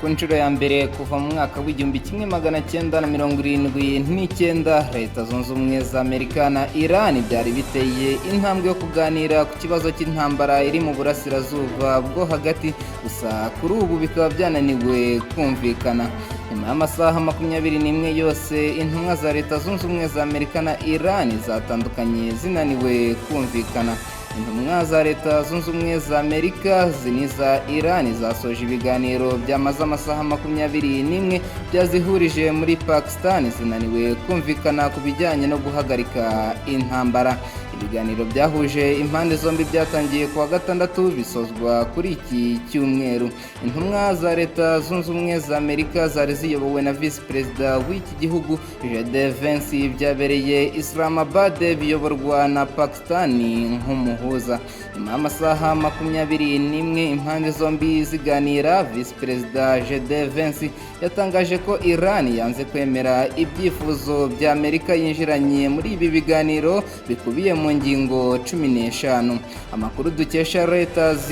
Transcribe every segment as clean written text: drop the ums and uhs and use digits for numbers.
Ku nshuro ya mbere kuva mu mwaka w'1979, Leta Zunze Ubumwe za Amerika na Iran byari biteye intambwe yo kuganira ku kibazo cy'intambara iri mu Burasirazuba bwo Hagati, gusa kuri ubu bikaba byananiwe kumvikana. Nyuma y'amasaha 21 yose intumwa za Leta Zunze Ubumwe za Amerika na Iran zatandukanye zinaniwe kumvikana. Intumwa za Leta Zunze Ubumwe za Amerika n'iza Iran zasoje ibiganiro byamaze amasaha 21 byazihurije muri Pakistan zinaniwe kumvikana ku bijyanye no guhagarika intambara. Ibiganiro byahuje impande zombi byatangiye kuwa gatandatu, bisozwa kuri iki cyumweru. Intumwa za Leta Zunze Ubumwe za Amerika zari ziyobowe na visi perezida w'iki gihugu, JD Vance. Byabereye Islamabad, biyoborwa na Pakistan nk'umuhuza. Nyuma y'amasaha 21 impande zombi ziganira, visi perezida JD Vance yatangaje ko Iran yanze kwemera ibyifuzo bya Amerika yinjiranye muri ibi biganiro bikubiye mu ngingo 15. Amakuru dukesha Reuters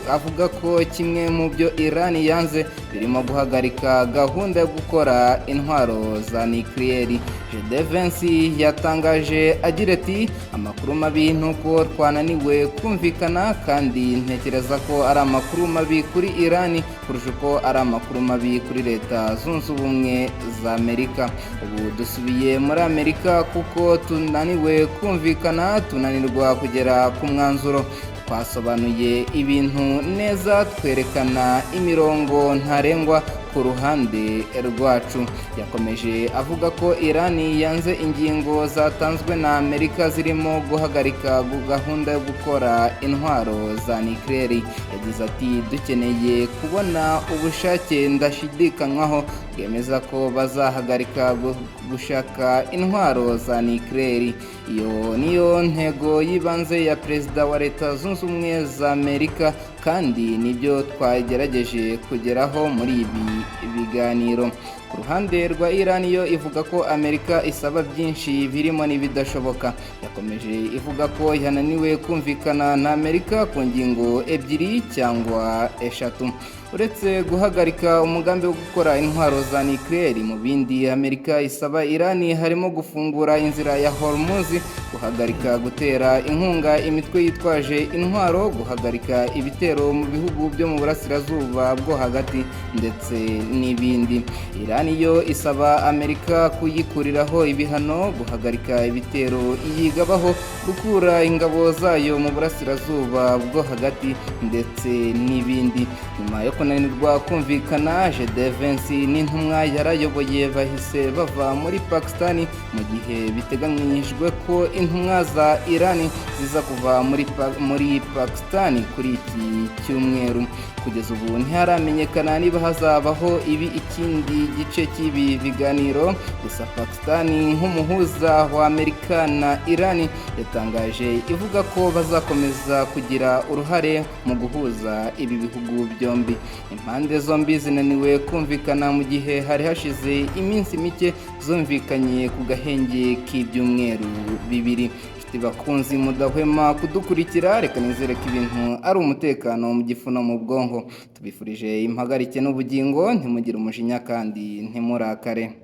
avuga ko kimwe mu byo Iran yanze birimo guhagarika gahunda yo gukora intwaro za nucléaire. JD Vance yatangaje agira ati: "Amakuru mabi ni uko twananiwe kumvikana, kandi ntekereza ko ari amakuru mabi kuri Iran kurusha uko ari amakuru mabi kuri Leta Zunze Ubumwe za Amerika. Ubu dusubiye muri Amerika kuko tunaniwe kumvikana, tunanirwa kugera ku mwanzuro. Twasobanuye ibintu neza, twerekana imirongo ntarengwa ku ruhande rwacu." Yakomeje avuga ko Iran yanze ingingo zatanzwe na Amerika zirimo guhagarika gahunda yo gukora intwaro za nucléaire. Yagize ati: "Dukeneye kubona ubushake ndashidikanywaho bwemeza ko bazahagarika gushaka intwaro za nucléaire. Iyo niyo ntego y'ibanze ya perezida wa Leta Zunze Ubumwe za Amerika, kandi nibyo twagerageje kugeraho muri ibi biganiro." Ku ruhande rwa Iran, yo ivuga ko Amerika isaba byinshi birimo n'ibidashoboka. Yakomeje ivuga ko yananiwe kumvikana na Amerika ku ngingo ebyiri cyangwa eshatu. Uretse guhagarika umugambi wo gukora intwaro za nucléaire, mu bindi Amerika isaba Iran harimo gufungura inzira ya Hormuz, guhagarika gutera inkunga imitwe yitwaje intwaro, guhagarika ibitero mu bihugu byo mu Burasirazuba bwo Hagati, ndetse n'ibindi. Iran yo isaba Amerika kuyikuriraho ibihano, guhagarika ibitero iyigabaho, gukura ingabo zayo mu Burasirazuba bwo Hagati, ndetse n'ibindi. Nyuma yo kunanirwa kumvikana, JD Vance n'intumwa yarayoboye bahise bava muri Pakistan, mu gihe biteganyijwe ko intumwa za Iran ziza kuva muri Pakistan kuri iki cyumweru. Kugeza ubu ntiharamenyekana niba hazabaho ibi ikindi gice cy'ibi biganiro. Gusa Pakistan nk'umuhuza wa Amerika na Iran yatangaje ivuga ko bazakomeza kugira uruhare mu guhuza ibi bihugu byombi. Impande zombi zinaniwe kumvikana mu gihe hari hashize iminsi mike zumvikanye ku gahenge k'ibyumweru 2. Inshuti bakunzi mudahwema kudukurikira, reka nizere ko ibintu ari umutekano mu gifu no mu bwonko. Tubifurije impagarike n'ubugingo. Ntimugire umujinya kandi ntimurakare.